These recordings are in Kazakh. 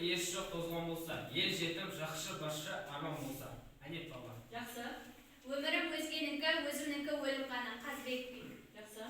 Иесі жоқ тозған болса, ел жетіп, жақсы басшы арман болса. Әнет баба. Жақсы. Өмірім өзгенікі, өзімнікі өлім ғана. Қазыбек би. Жақсы.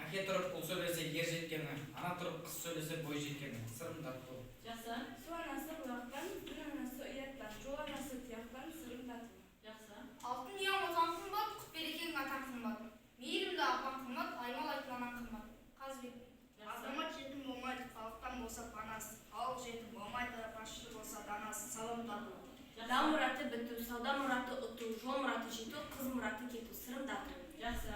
Әке тұрып ұл сөйлесе ер жеткені, ана тұрып қыз сөйлесе бой жеткені. Сырым Датұлы. Жақсы. Су анасы бұлақтан, тіл анасы ұяттан, жол анасы тұяқтан, Сырым Датұлы. Жақсы. Алтын ұяң отан қымбат, құт берекең атаң қымбат. Мейірімді апаң қымбат, аймалайтын анаң қымбат. Қазыбек би. Жақсы. Азамат жетім болмайды, халықтан болса панасы. Халық жетім болмайды, басшы болса данасы. Сырым Датұлы. Дау мұраты біту, сауда мұраты ұту, жол мұраты жету, қыз мұраты кету. Сырым Датұлы. Жақсы.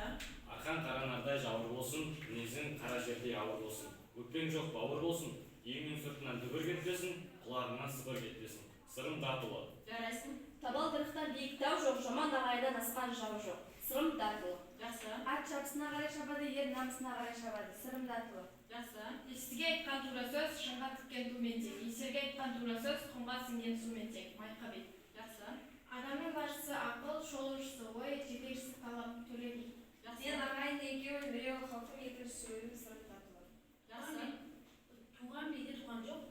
Арқан қара нардай жауыр болсын, мінезің қара жердей ауыр болсын. Өкпең жоқ бауыр болсын, үйіңнің сыртынан дүбір кетпесін, құлағыңнан сыбыр кетпесін. Сырым Датұлы. Жарайсың. Табалдырықтан биік тау жоқ, жаман ағайыннан асқан жау жоқ. Сырым Датұлы. Жақсы. Ат шапысына қарай шабады, ер намысына қарай шабады. Сырым Датұлы. Жақсы. Елсізге айтқан тура сөз шыңға тіккен тумен тең. Есерге айтқан тура сөз құмға сіңген сумен тең. Майқа би. Жақсы. Адамның басшысы ақыл, шолушысы ой, жетекшісі талап. Төле би. Жақсы. Мен ағайын екеуі, біреуі халқым, екіншісі өлім. Сырым Датұлы. Жақсы. Туған биде туған жоқ.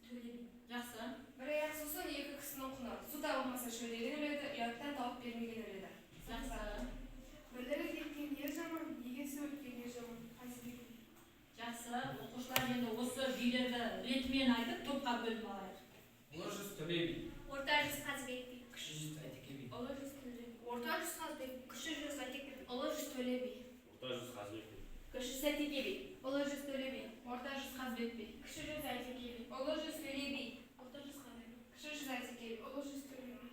Төле би. Жақсы. Бір аяқ сусын екі кісінің құны. Су табылмаса шөлдеген өледі, ұяттан тауып бермеген өледі. Жақсы. Бірлігі кеткен ер жаман, егесі өткен ер жаман. Қазыбек би. Жақсы. Оқушылар, енді осы билерді ретімен айтып, топқа бөліп алайық. Ұлы жүз Төле би. Орта жүз Қазыбек би. Кіші жүз Әйтеке би. Ұлы жүз Төле би. Орта жүз Қазыбек, кіші жүз Әйтеке би. Ұлы жүз Төле би. Орта жүз Қазыбек би. Кіші жүз Әйтеке би. Ұлы жүз Төле би. Орта жүз Қазыбек би. Кіші жүз Әйтеке би. Ұлы жүз Төле би. Орта жүз Қазыбек би. Кіші жүз Әйтеке би. Ұлы жүз Төле би.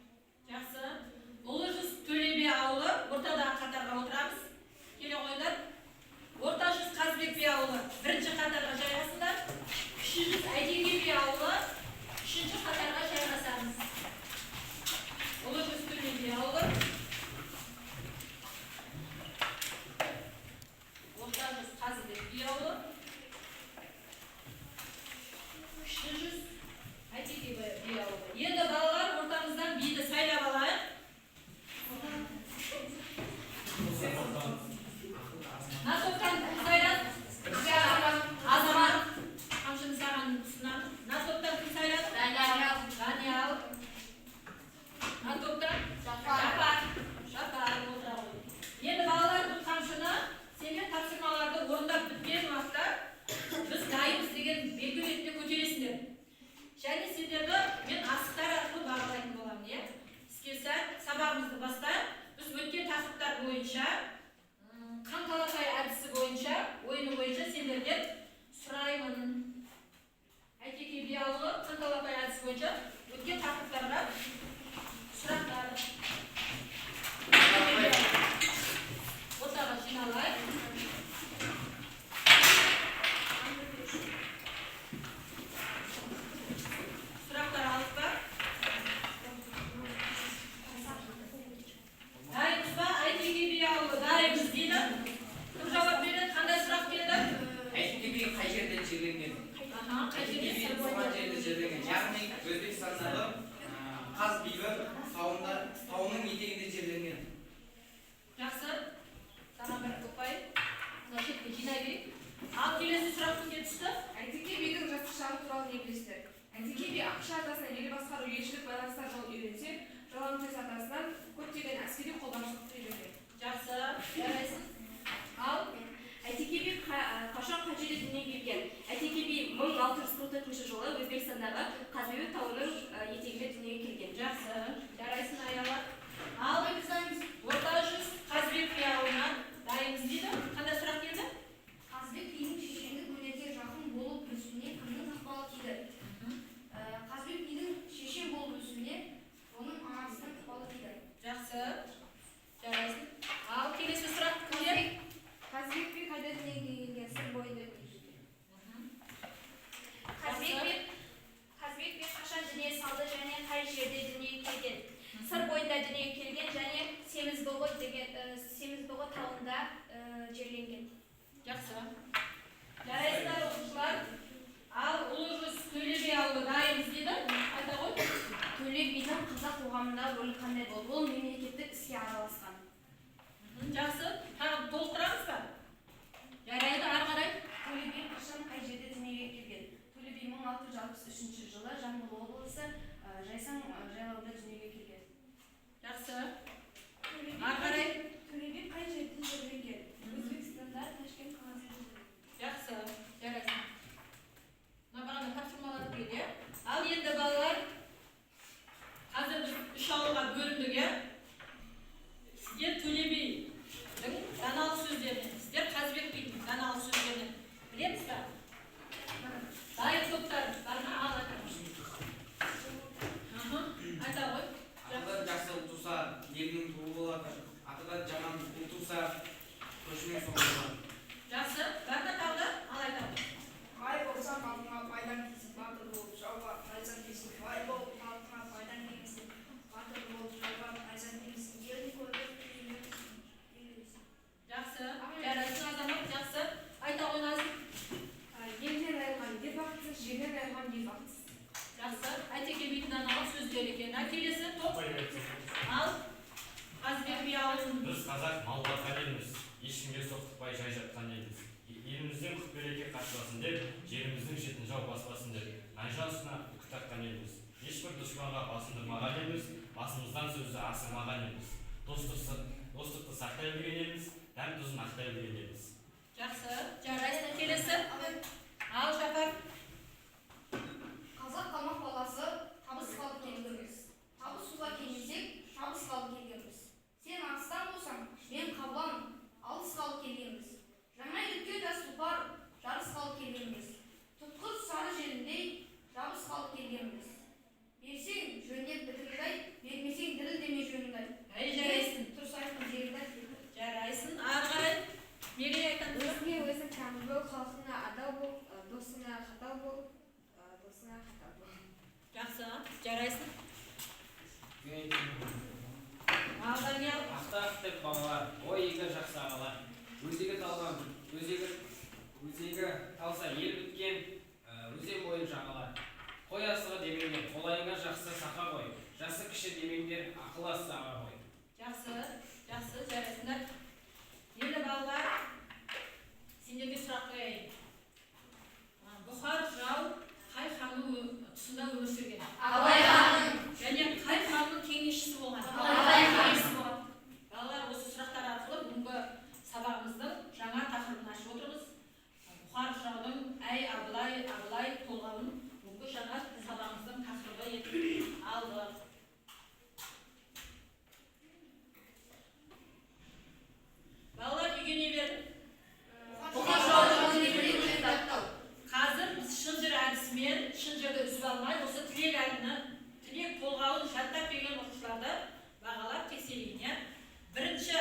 Жақсы. Ұлы жүз Төле би ауылы, ортадағы қатарға отырамыз. Келе қойыңдар. Орта жүз Қазыбек би ауылы бірінші қатарға жайғасыңдар. Кіші жүз Әйтеке би ауылы үшінші қатарға жайғасамыз. Ұлы жүз Төле би ауылы. Орта жүз Қазыбек би ауылы. Кіші жүз Әйтеке би ауылы. Енді, балалар, ортамыздан биді сайлап алайық. Мына топтан кім сайлады? Азамат. Қамшыны саған ұсынамын. Мына топтан кім сайлады? Даниял. Даниял. Мына топтан? Жапар. Жапар отыра ғой. Енді, балалар, бұл қамшыны сендер тапсырмаларды орындап біткен уақытта біз дайынбыз деген белгі ретінде көтересіңдер. Және сендерді мен асықтар арқылы бағалайтын боламын, иә? Іске сәт, сабағымызды бастайық. Біз өткен тақырыптар бойынша, қанталапай әдісі бойынша, ойыны бойынша сендерден сұраймын. Әйтеке би ауылы, қанталапай әдісі бойынша өткен тақырыптарға сұрақтар. Ортаға жиналайық. Сұрақтар алдық па? Дайынбыз ба? Әйтеке би ауылы дайынбыз дейді. Кім жауап береді? Қандай сұрақ келді? Әйтеке би қай жерде жерленген? Аха, қай Әйтеке жерде? би туған жерде жерленген. Яғни Өзбекстандағы Қазбибі тауында, тауының етегінде жерленген. Жақсы. Саған бір ұпай. Мына шетке жинай берейік. Ал келесі сұрақ кімге түсті? Әйтеке бидің жастық шағы туралы не білесіздер? Әйтеке би Ақша атасынан ел басқару, елшілік байланыстар жолын үйренсе, Жалаңтөс атасынан көптеген әскери қолбасшылықты үйренген. Жақсы. Жарайсың. Ал Әйтеке би қашан, қай жерде дүниеге келген? Әйтеке би 1644 жылы Өзбекстандағы Қазыбек тауының етегінде дүниеге келген. Жақсы. Жарайсың, Аяла. Ал орта жүз Қазыбек би ауылынан дайынбыз дейді. Қандай сұрақ келді? Қазыбек бидің шешендік өнерге жақын болып өсуіне кімнің ықпалы тиді? Қазыбек бидің шешен болып өсуіне оның анасының ықпалы тиді. Жақсы. Жарайсың. Ал келесі сұрақ кімде? Қазыбек би қайда дүниеге келген? Сыр бойында дүниеге келген. Қазыбек би қашан дүние салды және қай жерде дүниеге келген? Сыр бойында дүниеге келген және Семізбұғы деген Семізбұғы тауында жерленген. Жақсы. Жарайсыңдар, оқушылар. Ал ұлы жүз Төле би ауылы дайынбыз дейді. Айта ғой. Төле бидің қазақ қоғамындағы рөлі қандай болды? Ол мемлекеттік іске араласқан. Жақсы. Тағы толықтырамыз ба? Жарайды, ары қарай. Төле би қашан, қай жерде дүниеге келген? Төле би 1663 жылы Жамбыл облысы Жайсаң жайлауында дүниеге келген. Жақсы. Ары қарай. Төле би қай жерде жерленген? Өзбекстанда, Ташкент қаласында жерленген. Жақсы, жарайсың. Мына бағана тапсырмалар түгел, иә? Ал енді балалар, қазір біз үш ауылға бөліндік, иә? Сіздер Төле бидің даналық сөздерінен, сіздер Қазыбек бидің даналық сөздерінен білеміз ба? Дайын топтар бар ма? Ал айта ғой. Айта ғой. Атадан жақсы ұл туса, елінің туы болады. Атадан жаман ұл туса, көшінің соңы болады. Жақсы. Бар ма тағы да? Ал айта ғой. Бай болсаң халқыңа пайдаң тисін, батыр болып жауға найзаң тисін. Бай болып халқыңа пайдаң тимесін, батыр болып жауға найзаң тимесін. Елдің көркі үйіңнен үйренсін. Жақсы. Жарайсың, Азамат, жақсы. Айта ғой, Назым. Елден айырылған ер бақытсыз, жерден айырылған ел бақытсыз. Жақсы. Әйтеке бидің даналық сөздері екен. А келесі топ. Ал Қазыбек би ауылының. Біз қазақ мал баққан елміз, ешкімге соқтықпай жай жатқан елміз. Елімізден құт береке қашпасын деп, жеріміздің шетін жау баспасын деп, найза ұстына үкі таққан елміз. Ешбір дұшпанға басындырмаған елміз, басымыздан сөзді асырмаған елміз. Достықты сақтай білген елміз, дәм тұзын ақтай білген елміз. Жақсы. Жарайсың. Келесі. Ал Жапар. Қазақ қалмақ баласы табысқалы келгенбіз. Табысуға келмесек, шабысқалы келгенбіз. Сен арыстан болсаң, мен қабылан, алысқалы келгенбіз. Жаңа үйреткен жас тұлпар, жарысқалы келгенбіз. Тұтқыр сары желіндей, жабысқалы келгенбіз. Берсең жөндеп бітімді айт, бермесең дірілдемей жөніңді айт. Әй, жарайсың. Тұрса айтқан жеріңді айт. Жарайсың. Ары қарай. Мерей айтамыз ба? Өзіңе өзің кәміл бол, халқыңа адал бол, досыңа қатал бол, досыңа қатал бол. Жақсы. Жарайсың. Ал Даниял. Ақтақ деп балалар, ой игі жақсы ағалар. Өзегі талған, өзегі талса ел біткен, өзен бойын жағалар. Қой асығы демеңдер, қолайыңа жақсы сақа қой. Жасы кіші демеңдер, ақыл асты аға қой. Жақсы, жақсы, жарайсыңдар. Енді балалар, сендерге сұрақ қояйын. Бұхар жырау қай ханның тұсында өмір сүрген? Абылай ханның. Және қай ханның кеңесшісі болған? Абылай хан. Балалар, осы сұрақтар арқылы бүгінгі сабағымыздың жаңа тақырыбын ашып отырмыз. Бұхар жыраудың әй Абылай, Абылай толғауын бүгінгі жаңа сабағымыздың тақырыбы етіп алдық. Балалар, үйге не бердің? Бұхар жыраудың өлеңін жаттау. Қазір біз шынжыр әдісімен шынжырды үзіп алмай, осы тілек әнini, тілек толғауын жаттап келген оқушыларды бағалап тексерейін, иә? Бірінші,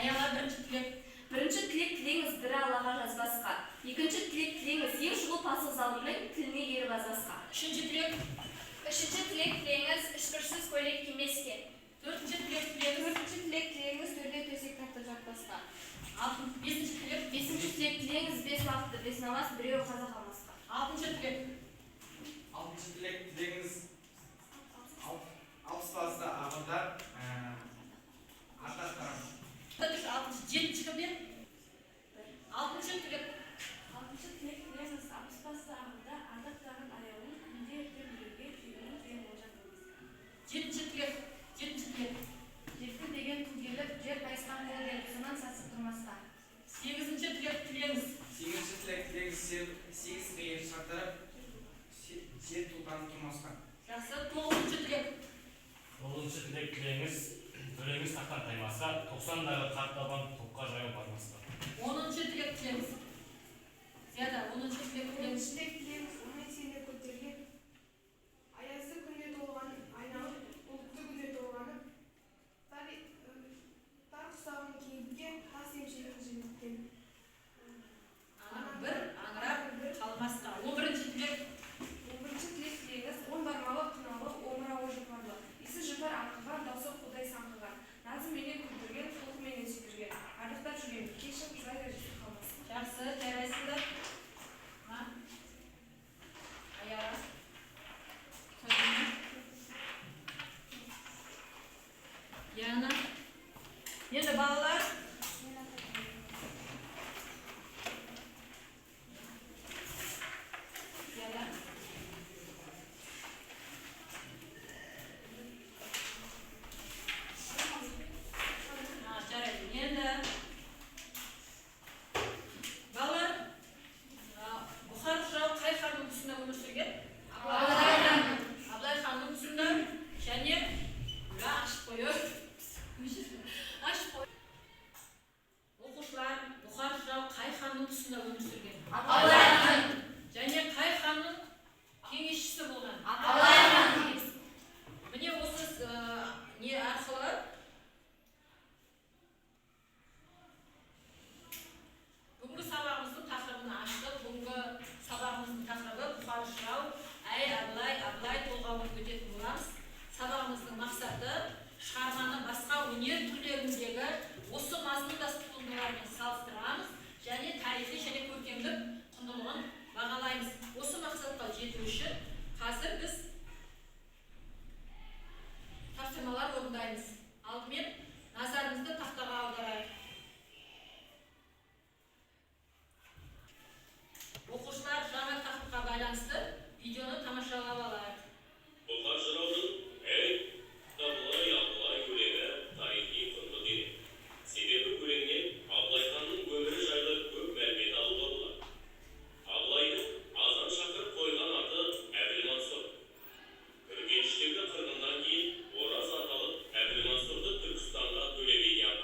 Аяла, бірінші тілек. Бірінші тілек тілеңіз бірі Аллаға жазбасқа. Екінші тілек тілеңіз ең шұғыл пасық залымның тіліне еріп азбасқа. Үшінші тілек. Үшінші тілек тілеңіз үшкірсіз көйлек кимеске. Төртінші тілек тілеңіз. Төртінші тілек тілеңіз төрде төсек тартып жатпасқа. Бесінші тілек. Бесінші тілек тілеңіз бес уақытты бес намаз, біреуі қаза қалмасқа. Алтыншы тілек. Алтыншы тілек тілеңіз алпыс басты ағында ардақ тарам. Алтыншы, жетінші кімде? Алтыншы тілек. Алтыншы тілек тілеңіз алпыс басты ағында ардақтаған аяулым күнде ертең біреуге тегінің тең олжа болмасқа. Жетінші тілек. Жетінші тілек. Жетті деген ту келіп, жер қайысқан қол келіп, сонан сасып тұрмасқа. Сегізінші тілек тілеңіз. Сегізінші тілек тілеңіз сегіз қиыр шартарап, сел тұлпаны тұрмасқа. Жақсы. Тоғызыншы тілек. Тоғызыншы тілек тілеңіз төреңіз тақтан таймасқа, 90-дағы қарт бабам топқа жаяу бармасқа. Оныншы тілек тілеңіз. Зияда, оныншы тілек тілеңіз. Оныншы тілек тілеңіз оңай сені көтерген, аязды күнде толғанып, айналып, бұлтты күнде толғанып, тар құсағын киіткен, тас емшегін жібіткен. Анаң бір аңырап қалмасқа. Он бірінші тілек. Он бірінші тілек тілеңіз он бармағы қыналы, омырауы жұпарлы, иісі жұпар аңқыған, даусы қудай саңқыған, назыменен күлдірген, құлқыменен сүйдірген, ардақтап жүрген бикешім қызай да жесір қалмасқа. Жақсы, жарайсыңдар. Аяла. Сабина. Яна. Енді балалар, Яна. Тапсырмалар орындаймыз. Алдымен назарымызды тақтаға аударайық. Оқушылар, жаңа тақырыпқа байланысты видеоны тамашалап алайық. Бұқар жыраудың «Ей, Абылай, Абылай» өлеңі тарихи құнды дерек. Себебі өлеңнен Абылай ханның өмірі жайлы көп мәлімет алуға болады. Абылайдың азан шақырып қойған аты Әбілмансұр. Үргеніштегі қырғыннан кейін Ораз аталық Әбілмансұрды Түркістанға, Төле биге апарды.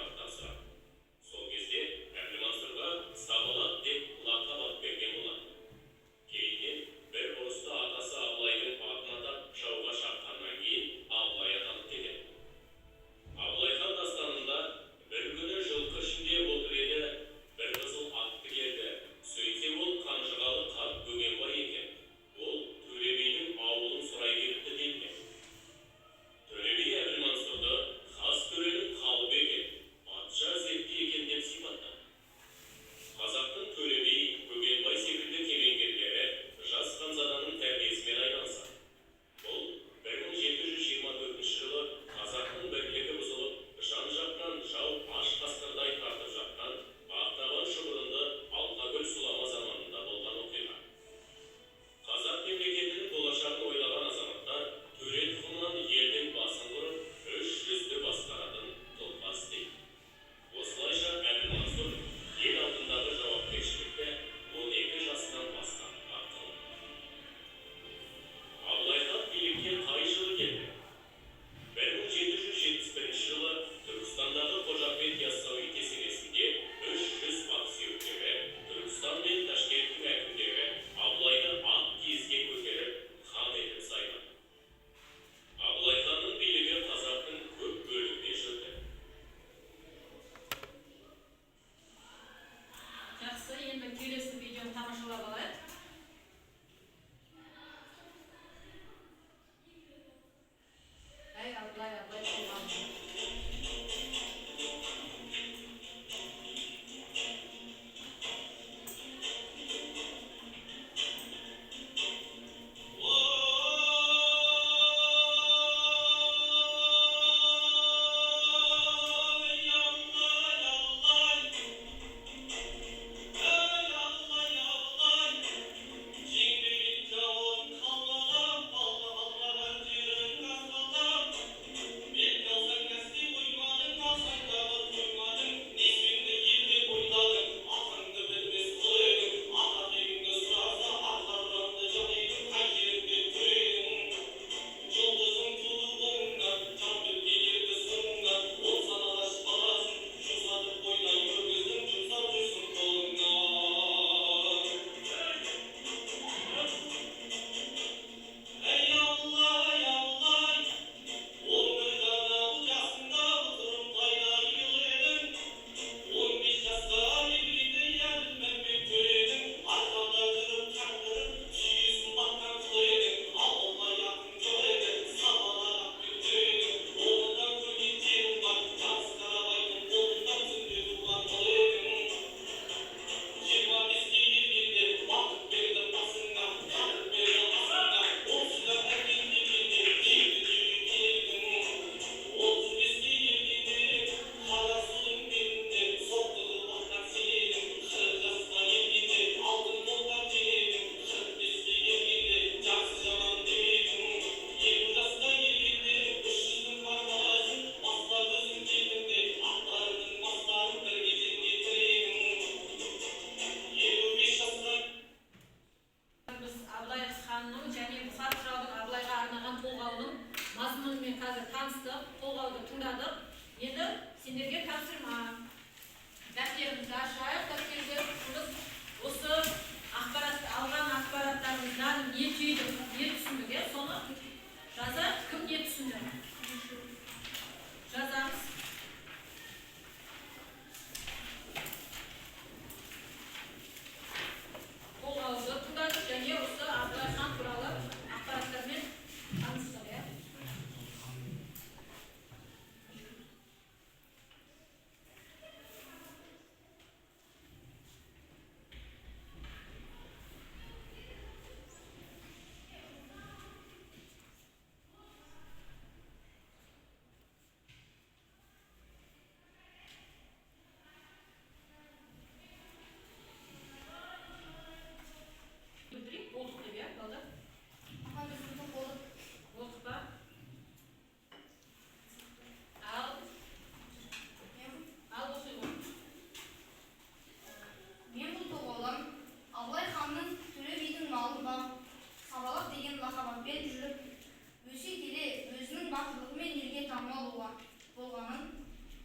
болғанын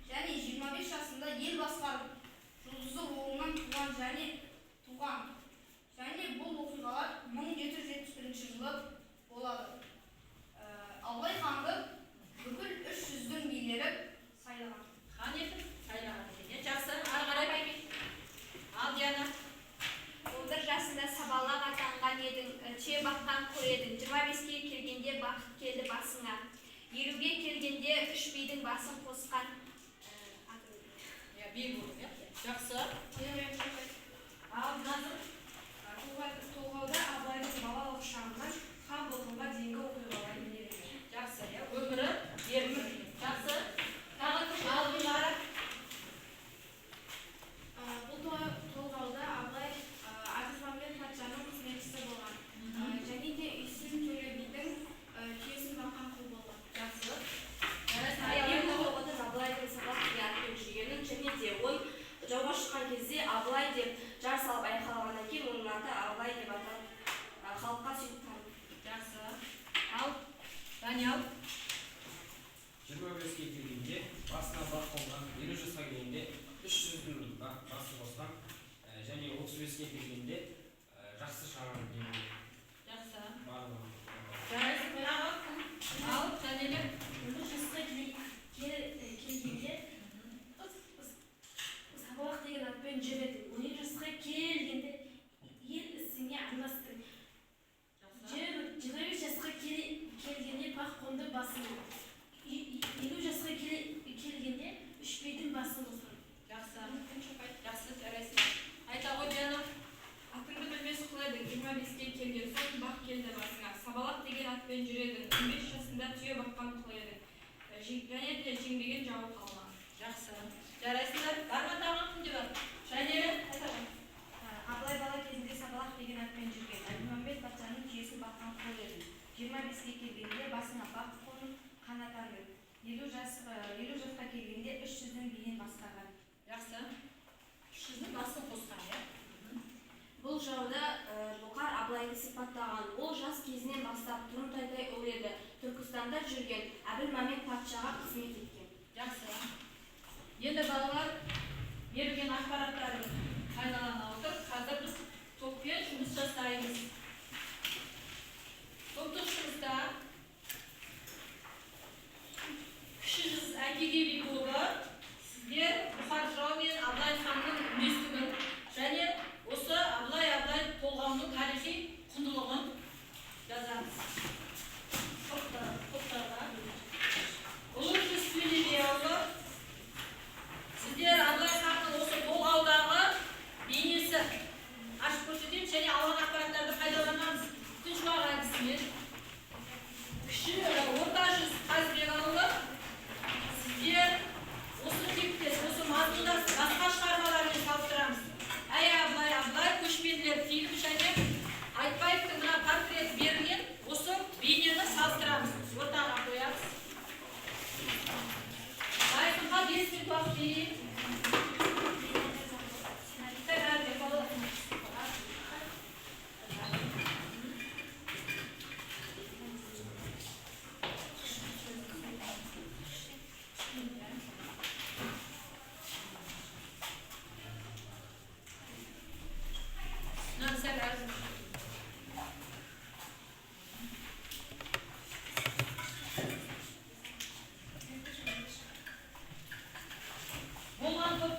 және 25 жасында ел басқарып, жұлдызды оғынан туған және бұл оқиғалар 1771 жылы болады. Абылай ханды бүкіл үш жүздің билері сайлаған. Хан етіп сайлаған екен, иә? Жақсы, ары қарай. Ал, Диана. 11 жасында сабалақ атанған едің, түйе баққан қой едің. 25-ке келгенде бақыт келді басыңа. 50-ге келгенде үш бидің басын қосқан. Иә, би болдың, иә? Жақсы. Ал, Назым. Толғауда Абылайдың балалық шағынан хан болғанға дейінгі оқиғалар берілген. Жақсы, иә, өмірі берілген. Жақсы. Тағы кім? Ал, Гүлнара. Бұл толғауда Абылай Әбілмәмбет патшаның қызметшісі болған. Және де Үйсін Төле бидің түйесін баққан құл болған. Жақсы. Ең толғауда Абылайдың сабақ деген атпен жүргенін және де ол жауға шыққан кезде Абылай деп жар салып айқайлағаннан кейін оның аты Абылай деп аталып, халыққа сөйтіп танылды. Жақсы. Ал, Даниял. 25-ке келгенде басына бақ қонған, 50 жасқа келгенде үш жүздің басын қосқан, және 35-ке келгенде жақсы шағын деген. Жақсы. Барлығы. Жарайсың, тағы кім? Ал, Жәнелі. 11 жасқа келгенде сабалақ деген атпен жүреді. 12 жасқа келгенде ел ісіне араластың. 25 жасқа келгенде бақ қонды басыңа. 50 жасқа келгенде үш бидің басын қосқан. Жақсы. Жақсы, жарайсың. Айта ғой, Диана. Атыңды білмес құл едің, 25-ке келген соң бақ келді басыңа. Сабалақ деген атпен жүредің, 15 жасында түйе баққан құл едің. Және де жеңбеген жауы қалмаған. Жақсы. Жарайсыңдар. Бар ма тағы кімде бар? Жәнелі, айта ғой. Абылай бала кезінде сабалақ деген атпен жүрген. Әбілмәмбет патшаның түйесін баққан құл едің. 25-ке келгенде басыңа бақ қонып, хан атандың. 50 жасқа келгенде үш жүздің биін басқарған. Жақсы. Үш жүздің басын қосқан, иә? Бұл жауда Бұқар Абылайды сипаттаған. Ол жас кезінен бастап тұрымтайдай ұл еді. Түркістанда жүрген Әбілмәмбет патшаға қызмет еткен. Жақсы. Енді балалар, берілген ақпараттарды пайдалана отырып, қазір біз топпен жұмыс жасаймыз. Топтық жұмыста Кіші жүз Әйтеке би тобы сіздер Бұқар жырау мен Абылай ханның үндестігін және осы Абылай толғауының тарихи құндылығын жазамыз. Топтарға. Ұлы жүз Төле би ауылы, сіздер Абылай ханның осы толғаудағы бейнесі ашып көрсетеміз және алған ақпараттарды пайдаланамыз. Күншуақ әдісімен. Кіші орта жүз Қазыбек ауылы, сіздер осы тектес, осы мазмұндас басқа шығармалармен салыстырамыз. Әй Абылай, Абылай, көшпенділер фильмі және Айтбаевтың мына портреті берілген осы бейнені салыстырамыз. Ортаға қоямыз. Айқынға 5 минут уақыт берейін. Мынаны сәл әрі. Болған топ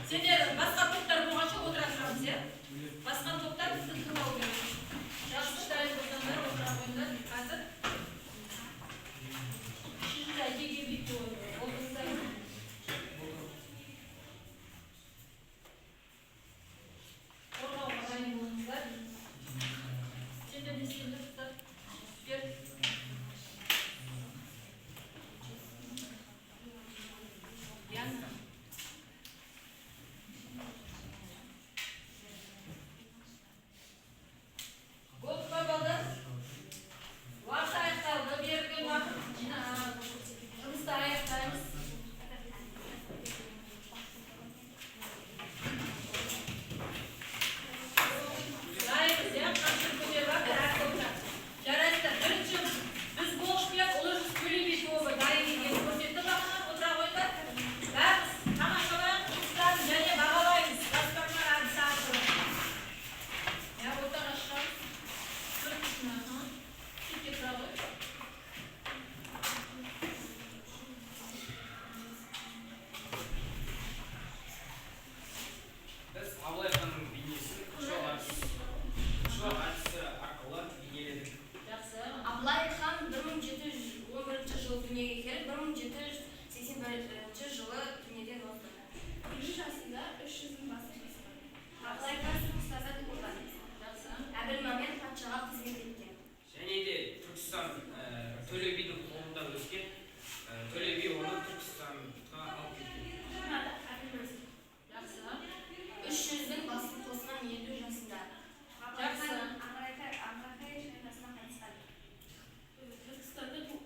Сендер басқа топтар болғанша отыра тұрамыз, иә? Басқа топтар бізді тыңдау керек. Жақсы, дайын болсаңдар, отыра қойыңдар. Қазір Кіші жүз Әйтеке би болдыңыздар. Қорғауға дайын болыңыздар. Сендер не істейміз, қыздар? Бер. Яна. Болды ма, балдар? Уақыт аяқталды. Берілген уақыт жұмысты аяқтаймыз. Дайынбыз, иә? Қамшы көтеріп алып, әр топтан. Жарайсыздар. Бірінші біз болыс пен ұлы жүз Төле би тобы дайын екенін көрсетті бағана. Отыра қойыңдар. Бәріміз тамашалайық жұмыстарын және бағалаймыз. Бас бармақ әдісі арқылы. Иә, ортаға шығамыз. Төртіншіні, аха. Шетке тұра ғой. Біз Абылай ханның бейнесін шуақ әдісі арқылы бейнеледік. Жақсы. Абылай хан 1711 жылы дүниеге келіп, 1781 жылы дүниеден озды. 50 жасында үш жүздің басын қосқан. Абылай хан соғыстарда туылған. Жақсы. Әбілмәмбет патшаға қызмет еткен. Және де Түркістан Төле бидің қолында өскен. Төле би оны Түркістанға алып кеткен. Жақсы. Үш жүздің басын қосқан 50 жасында. Жақсы. Аңырақай шайқасына қатысқан. Түркістанда туылған.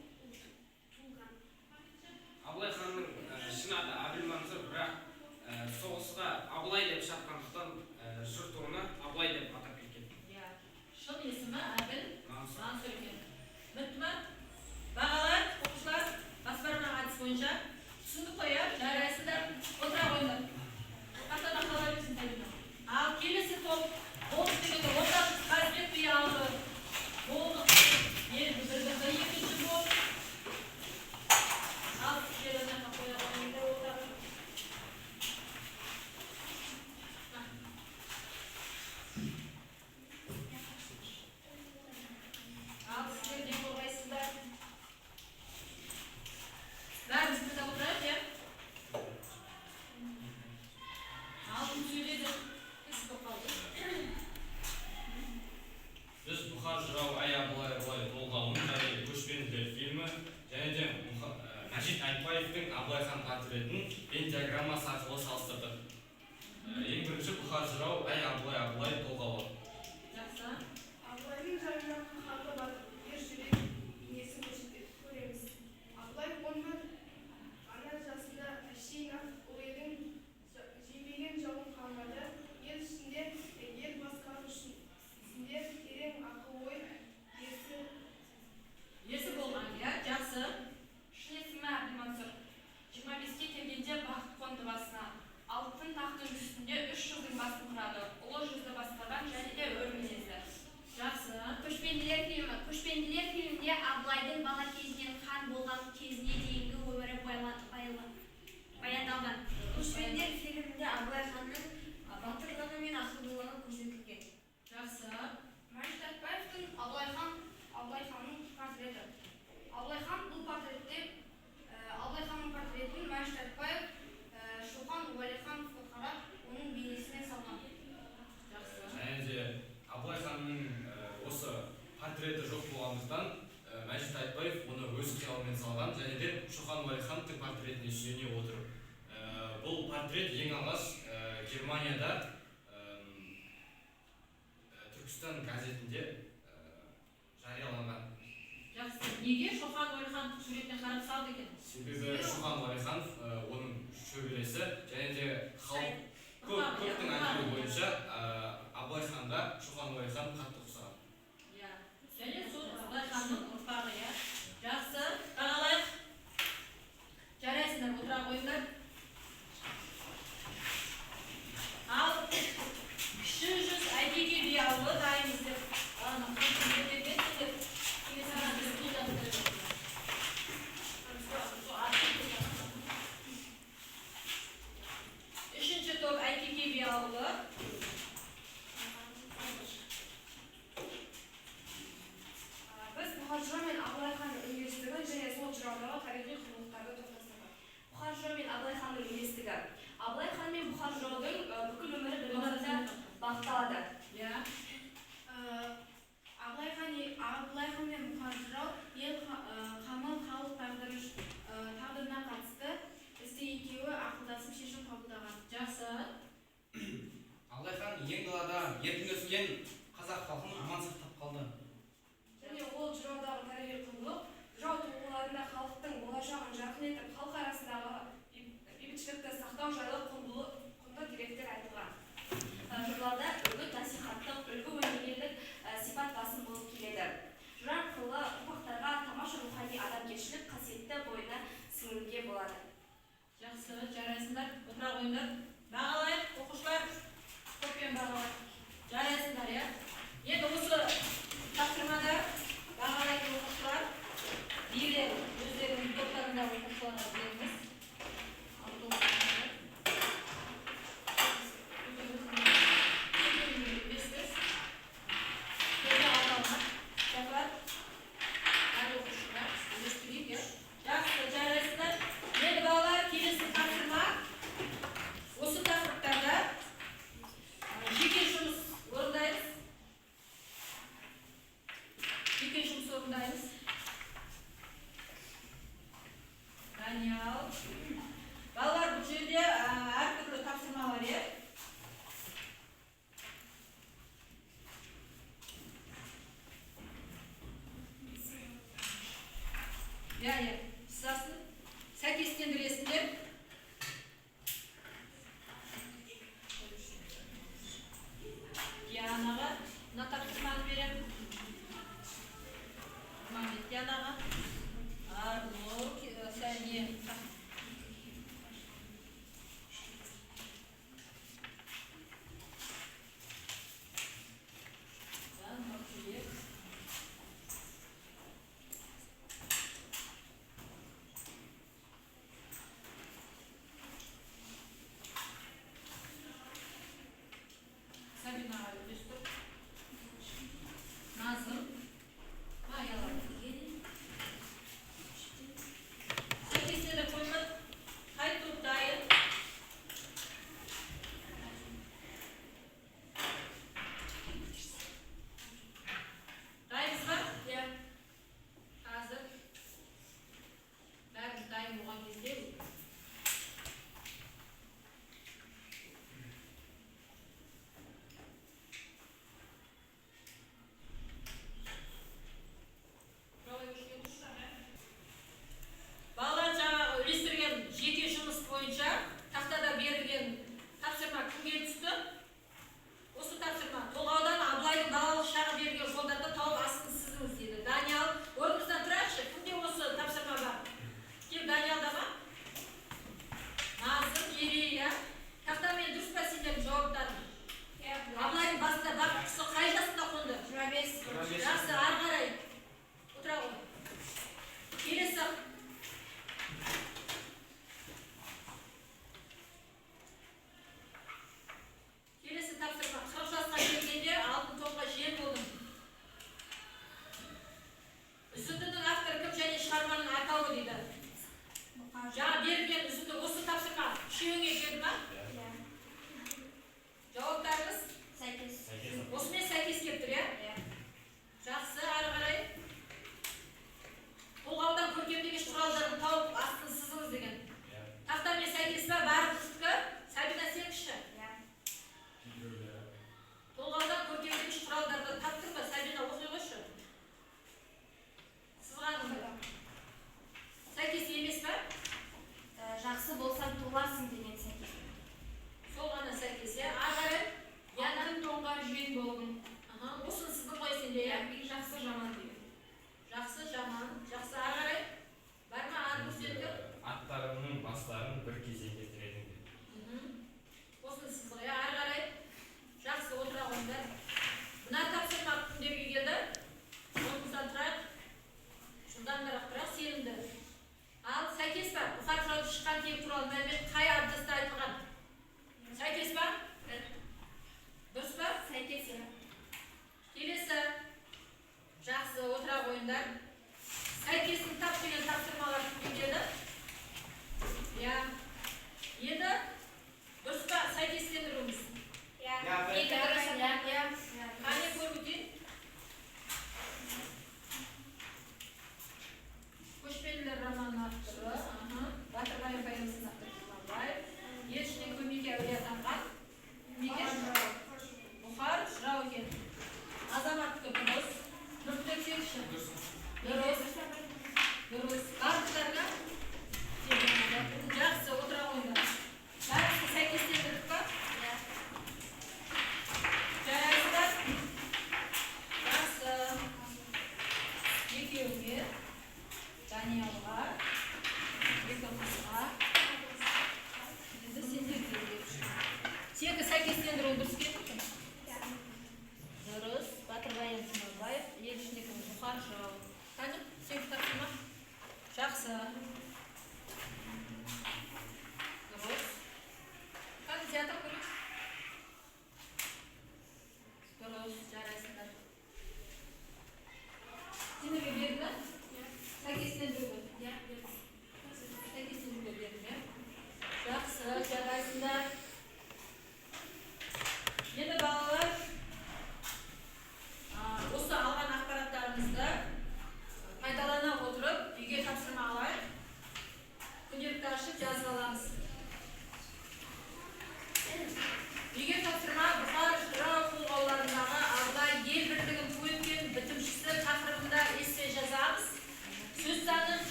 Абылай ханның шын аты Әбілмансұр, бірақ соғыста Абылай деп шапқандықтан жұрт оны Абылай деп атап кеткен. Иә. Шын есімі Әбіл Мансұр. Мансұр екен. Бітті ма? Бағалар, оқушылар, бас бармақ әдісі бойынша түсіндік қой, иә? Жарайсыздар. Отыра қойыңдар. Қартана қала берсін, Сәлима. Ал келесі топ болыс дегенде Орта жүз Қазыбек би алды. Болдық. Ел білдірді екінші топ. Ал сіздер ана жаққа қоя қойыңдар ортаға. Ал сіздер не қорғайсыздар? Бәріміз тыңдап отырайық, иә? Ал кім сөйледі? Кісі болып қалды. Біз Бұхар жырау Әй Абылай Абылай толғауын және Көшпенділер фильмі және де Мәжит Айтбаевтың Абылай хан портретін Венн диаграммасы арқылы салыстырдық. Ең бірінші Бұхар жырау Әй Абылай Абылай толғауы. Жақсы. Абылайдың жайына қаһарлы батыр, ер жүрек бейнесін көреміз. Абылай 11 ғана жасында әшейін-ақ ұл едің, жеңбеген жауын қалмады. Ел ішінде ел басқару ісінде терең ақыл-ой иесі болған, иә? Жақсы. Шын есімі Әбілмансұр. 25-ке келгенде бақыт қонды басына. Алтын тақтың үстінде үш жүздің басын құрады. Ұлы жүзді басқарған және де өр мінезді. Жақсы. Көшпенділер фильмі. Көшпенділер фильмінде Абылайдың бала кезінен хан болған кезіне дейінгі өмірі баяндалған. Көшпенділер фильмінде Абылай ханның батырлығы мен ақылдылығы көрсетілген. Жақсы. Мәжит Айтбаевтың Абылай ханның портреті. Абылай хан бұл портретте Абылай ханның портретін Мәжит Айтбаев Шоқан Уәлихановқа қарап оның бейнесіне салған. Жақсы. Және де Абылай ханның осы портреті жоқ болғандықтан Мәжит Айтбаев оны өз қиялымен салған және де Шоқан Уәлихановтың портретіне сүйене отырып. Бұл портрет ең алғаш Германияда Түркістан газетінде жарияланған. Жақсы. Неге Шоқан Уәлихановтың суретіне қарап салды екен? Себебі Шоқан Уәлиханов оның шөбересі және де халық көптің айтуы бойынша Абылай ханға Шоқан Уәлиханов қатты ұқсаған. Иә. Және сол Абылай ханның ұрпағы, иә? Жақсы. Бағалайық. Жарайсыңдар, отыра қойыңдар. Ал Кіші жүз Әйтеке би ауылы дайынбыз деп. Ана қамшыны көтерген сендер. Келесі ана біз бұл жақта. Үшінші топ Бұқар жыраудың бүкіл өмірі бір мақсатта бағытталады. Иә. Абылай хан мен Бұқар жырау ел қамы, халық тағдырына қатысты істе екеуі ақылдасып шешім қабылдаған. Жақсы. Абылай хан ең далада еркін өскен қазақ халқын аман сақтап қалды. Және ол жыраудағы тарихи құндылық, жырау толғауларында халықтың болашағын жарқын етіп, халық арасындағы бейбітшілікті сақтау жайлы құнды деректер айтылған. Жырларда үгіт насихаттық, үлгі өнегелік сипат басым болып келеді. Жыр арқылы ұрпақтарға тамаша рухани адамгершілік қасиетті бойына сіңіруге болады. Жақсы, жарайсыңдар. Отыра қойыңдар. Бағалайық, оқушылар. Көппен бағалайық. Жарайсыңдар, иә. Енді осы тапсырмада бағалайтын оқушылар билер өздерінің топтарындағы оқушыларға беріңіз. Бес-бес. Төрде алты алма. Жапар. Әр оқушыға үлестірейік, иә. Жақсы, жарайсыңдар. Енді балалар, келесі тапсырма. Осы тақырыптарда жеке жұмыс орындаймыз.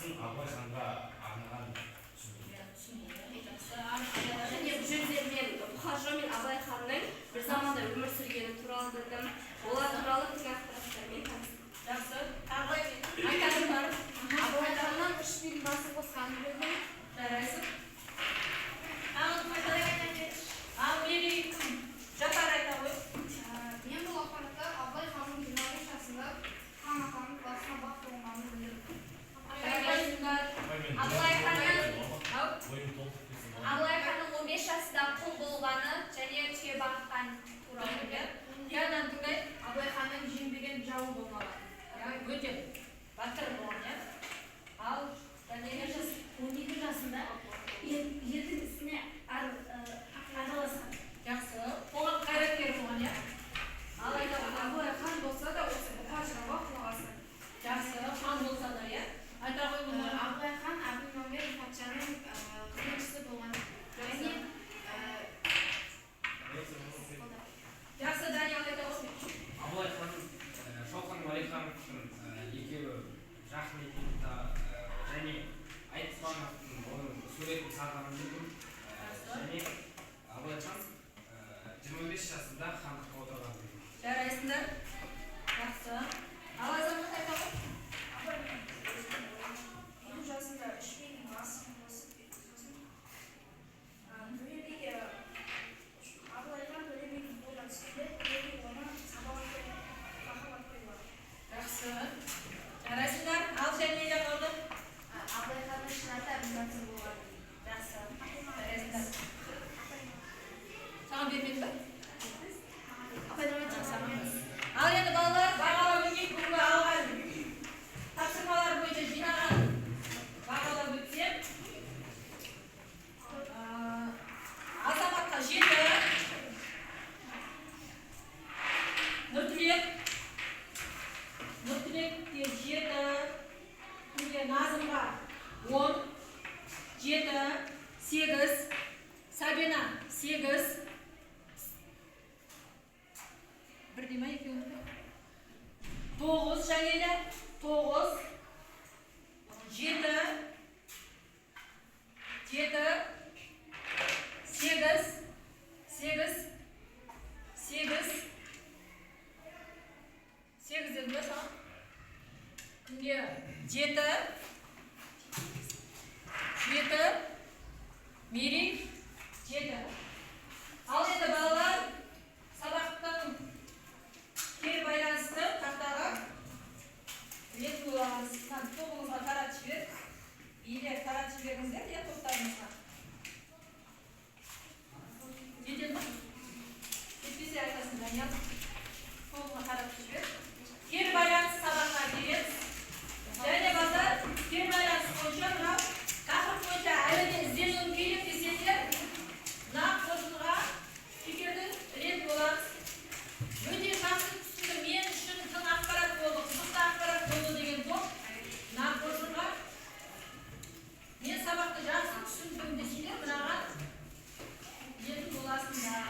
Айтысын Абылай ханға арнаған түсіндім. Және бұл жерде мен Бұқар жырау мен Абылай ханның бір заманда өмір сүргені туралы білдім. Олар туралы тың ақпараттармен таныстым. Жақсы. Тағы айтарың бар? Абылай ханнан үш бидің басын қосқанын білдім. Жарайсың. Тағы кім айтады? Ал Мерей кім? Жапар айта ғой. Мен бұл ақпаратты Абылай ханның 25 жасында хан атанып басына бақ қонғанын білдім. Жарайсыңдар. Абылай ханның Бойым толтып кетсін. Абылай ханның 15 жасында құл болғаны және түйе баққан туралы білдім. Диананы тыңдайық. Абылай ханның жеңбеген жауы болмаған. Иә, өте батыр болған, иә. Ал Данелия 12 жасында елдің ісіне араласқан. Жақсы. Қоғам қайраткері болған, иә. Ал айта ғой. Абылай хан болса да осы Бұқар жырауға құлақ асқан. Жақсы, хан болса да, иә. Айта ғой бұны. Абылай хан Әбілмәмбет патшаның қызметшісі болған. Және Жақсы, Даниял айта ғой. Абылай хан Шоқан Уәлихановтың екеуі жақын екенін және Айтпановтың оның суретін салғанын білдім. Және Абылай хан 25 жасында хандыққа отырғанын білдім. Жарайсыңдар. Жақсы. Ал Азамат айта ғой. 50 жасында үш бидің басын қосып, сосын Төле биге Абылай хан Төле бидің қолына түскенде Төле би оны Сабалақ деп лақап ат қойған. Жақсы. Жарайсыңдар. Ал Жәмила қалды. Абылай ханның шын аты Әбілмансұр болған. Жақсы. Жарайсыңдар. Саған бермеді бе? Ал енді балалар, бағалап өтейік бүгінгі алған тапсырмалар бойынша жинаған бағалап өтсем. Азаматқа 7, Нұртілек, Нұртілекке 7, кімге Назымға 10, 7, 8, Сабина 8, бірдей ма екеуінікі? 9 Жәнелі, 9, 7, 7, 8, 8, 8, 8 дедім бе саған? Кімге? 7, 7, Мерей, 7. Ал енді балалар, сабақтың кері байланысты тақтаға ілетін боламыз. Тобыңызға таратып жібер. Билер таратып жіберіңіздер, иә, топтарыңызға. Жетеді ма? Жетпесе айтасың, Даниял. Тобыңа таратып жібер. Кері байланыс сабаққа береміз. Және балалар, кері байланыс бойынша мынау тақырып бойынша әлі де ізденуім керек десеңдер, мына қоржынға стикерді ілетін боламыз. Өте жақсы түсінді, мен үшін тың ақпарат болды, қызықты ақпарат болды деген топ мына қоржынға. Мен сабақты жақсы түсіндім десеңдер, мынаған ілетін боласыңдар.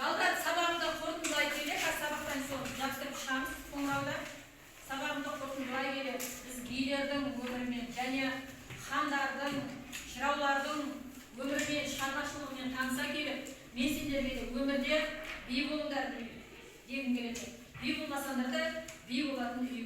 Балдар, сабағымды қорытындылай келе, қазір сабақтан соң жабыстырып шығамыз қоңырауда. Сабағымды қорытындылай келе, біз билердің өмірімен және хандардың, жыраулардың өмірімен, шығармашылығымен таныса келіп, мен сендерге де өмірде би болыңдар дегім келеді. Би болмасаңдар да би болатын үй